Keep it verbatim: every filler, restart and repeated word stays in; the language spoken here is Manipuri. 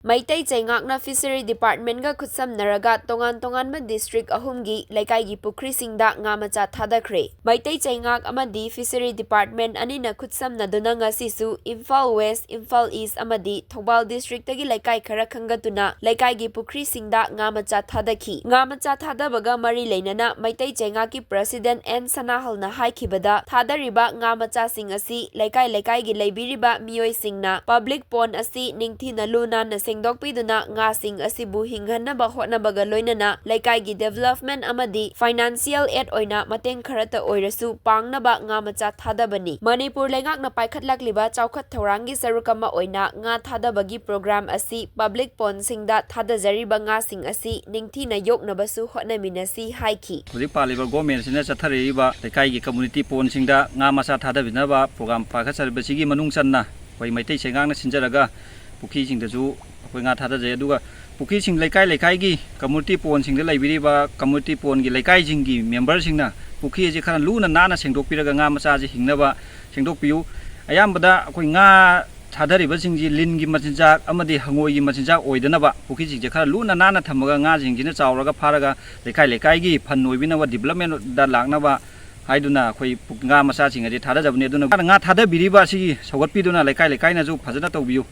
ꯃꯩꯇꯩ ꯆꯩꯉꯥꯛꯅ Fishery Departmentꯒ ꯈꯨꯠꯁꯝꯅꯔꯒ ꯇꯣꯉꯥꯟ ꯇꯣꯉꯥꯟꯕ district ꯑꯍꯨꯝꯒꯤ ꯂꯩꯀꯥꯏꯒꯤ ꯄꯨꯈ꯭ꯔꯤꯁꯤꯡꯗ ꯉꯥ ꯃꯆꯥ ꯊꯥꯗꯈ꯭ꯔꯦ꯫ ꯃꯩꯇꯩ ꯆꯩꯉꯥꯛ ꯑꯃꯗꯤ Fishery Department ꯑꯅꯤꯅ ꯈꯨꯠꯁꯝꯅꯗꯨꯅ ꯉꯁꯤꯁꯨ ꯏꯝꯐꯥꯜ West, ꯏꯝꯐꯥꯜ East ꯑꯃꯗꯤ ꯊꯧꯕꯥꯜ districtꯇꯒꯤ ꯂꯩꯀꯥꯏ ꯈꯔ ꯈꯟꯒꯠꯇꯨꯅ ꯂꯩꯀꯥꯏꯒꯤ ꯄꯨꯈ꯭ꯔꯤꯁꯤꯡꯗ ꯉꯥ ꯃꯆꯥ ꯊꯥꯗꯈꯤ꯫ ꯉꯥ ꯃꯆꯥ ꯊꯥꯗꯕꯒ ꯃꯔꯤ ꯂꯩꯅꯅ ꯃꯩꯇꯩ ꯆꯩꯉꯥꯛꯀꯤ President ꯑꯦꯟ ꯁꯅꯥꯍꯜꯅ ꯍꯥꯏꯈꯤꯕꯗ, ꯊꯥꯗꯔꯤꯕ ꯉꯥ ꯃꯆꯥꯁꯤꯡ ꯑꯁꯤ ꯂꯩꯀꯥꯏ ꯂꯩꯀꯥꯏꯒꯤ ꯂꯩꯕꯤꯔꯤꯕ ꯃꯤꯑꯣꯏꯁꯤꯡꯅ public pond ꯑꯁꯤ ꯅꯤꯡꯊꯤꯅ ꯂꯨ ꯅꯥꯟꯅ ꯁꯦꯡꯗꯣꯛꯄꯤꯗꯨꯅ ꯉꯥꯁꯤꯡ ꯑꯁꯤꯕꯨ ꯍꯤꯡꯍꯟꯅꯕ ꯍꯣꯠꯅꯕꯒ ꯂꯣꯏꯅꯅ ꯂꯩꯀꯥꯏꯒꯤ development ꯑꯃꯗꯤ financial aid ꯑꯣꯏꯅ ꯃꯇꯦꯡ ꯈꯔꯇ ꯑꯣꯏꯔꯁꯨ ꯄꯥꯡꯅꯕ ꯉꯥ ꯃꯆꯥ ꯊꯥꯗꯕꯅꯤ꯫ ꯃꯅꯤꯄꯨꯔ ꯂꯩꯉꯥꯛꯅ ꯄꯥꯏꯈꯠꯂꯛꯂꯤꯕ ꯆꯥꯎꯈꯠ ꯊꯧꯔꯥꯡꯒꯤ ꯁꯔꯨꯛ ꯑꯃ ꯑꯣꯏꯅ ꯉꯥ ꯊꯥꯗꯕꯒꯤ program ꯑꯁꯤ public pondꯁꯤꯡꯗ ꯊꯥꯗꯖꯔꯤꯕ ꯉꯥꯁꯤꯡ ꯑꯁꯤ ꯅꯤꯡꯊꯤꯅ ꯌꯣꯛꯅꯕꯁꯨ ꯍꯣꯠꯅꯃꯤꯟꯅꯁꯤ ꯍꯥꯏꯈꯤ꯫ ꯍꯧꯖꯤꯛ ꯄꯥꯜꯂꯤꯕ governmentꯁꯤꯅ ꯆꯠꯊꯔꯛꯏꯕ ꯂꯩꯀꯥꯏꯒꯤ community pondꯁꯤꯡꯗ ꯉꯥ ꯃꯆꯥ ꯊꯥꯗꯕꯤꯅꯕ program ꯄꯥꯏꯈꯠꯆꯔꯤꯕꯁꯤꯒꯤ ꯃꯅꯨꯡ ꯆꯟꯅ ꯑꯩꯈꯣꯏ ꯃꯩꯇꯩ ꯆꯩꯉꯥꯛꯅ ꯁꯤꯟꯖꯔꯒ ꯄꯨꯈ꯭ꯔꯤꯁꯤꯡꯗꯁꯨ ꯑꯩꯈꯣꯏ ꯉꯥ ꯊꯥꯗꯖꯩ꯫ ꯑꯗꯨꯒ ꯄꯨꯈ꯭ꯔꯤꯁꯤꯡ ꯂꯩꯀꯥꯏ ꯂꯩꯀꯥꯏꯒꯤ community pondꯁꯤꯡꯗ ꯂꯩꯕꯤꯔꯤꯕ community pondꯒꯤ ꯂꯩꯀꯥꯏꯁꯤꯡꯒꯤ memberꯁꯤꯡꯅ ꯄꯨꯈ꯭ꯔꯤ ꯑꯁꯤ ꯈꯔ ꯂꯨꯅ ꯅꯥꯟꯅ ꯁꯦꯡꯗꯣꯛꯄꯤꯔꯒ ꯉꯥ ꯃꯆꯥꯁꯤ ꯍꯤꯡꯅꯕ ꯁꯦꯡꯗꯣꯛꯄꯤꯌꯨ꯫ ꯑꯌꯥꯝꯕꯗ ꯑꯩꯈꯣꯏ ꯉꯥ ꯊꯥꯗꯔꯤꯕꯁꯤꯡꯁꯤ ꯂꯤꯟꯒꯤ ꯃꯆꯤꯟꯖꯥꯛ ꯑꯃꯗꯤ ꯍꯪꯉꯣꯏꯒꯤ ꯃꯆꯤꯟꯖꯥꯛ ꯑꯣꯏꯗꯅꯕ ꯄꯨꯈ꯭ꯔꯤꯁꯤꯡꯁꯦ ꯈꯔ ꯂꯨꯅ ꯅꯥꯟꯅ ꯊꯝꯃꯒ ꯉꯥꯁꯤꯡꯁꯤꯅ ꯆꯥꯎꯔꯒ ꯐꯥꯔꯒ ꯂꯩꯀꯥꯏ ꯂꯩꯀꯥꯏꯒꯤ ꯐꯟ ꯑꯣꯏꯕꯤꯅꯕ, developmentꯗ ꯂꯥꯛꯅꯕ ꯍꯥꯏꯗꯨꯅ ꯑꯩꯈꯣꯏ ꯄꯨ-, ꯉꯥ ꯃꯆꯥꯁꯤꯡ ꯑꯁꯤ ꯊꯥꯗꯖꯕꯅꯤ꯫ ꯑꯗꯨꯅ ꯉꯥ ꯊꯥꯗꯕꯤꯔꯤꯕ ꯑꯁꯤꯒꯤ ꯁꯧꯒꯠꯄꯤꯗꯨꯅ ꯂꯩꯀꯥꯏ ꯂꯩꯀꯥꯏꯅꯁꯨ ꯐꯖꯅ ꯇꯧꯕꯤꯌꯨ꯫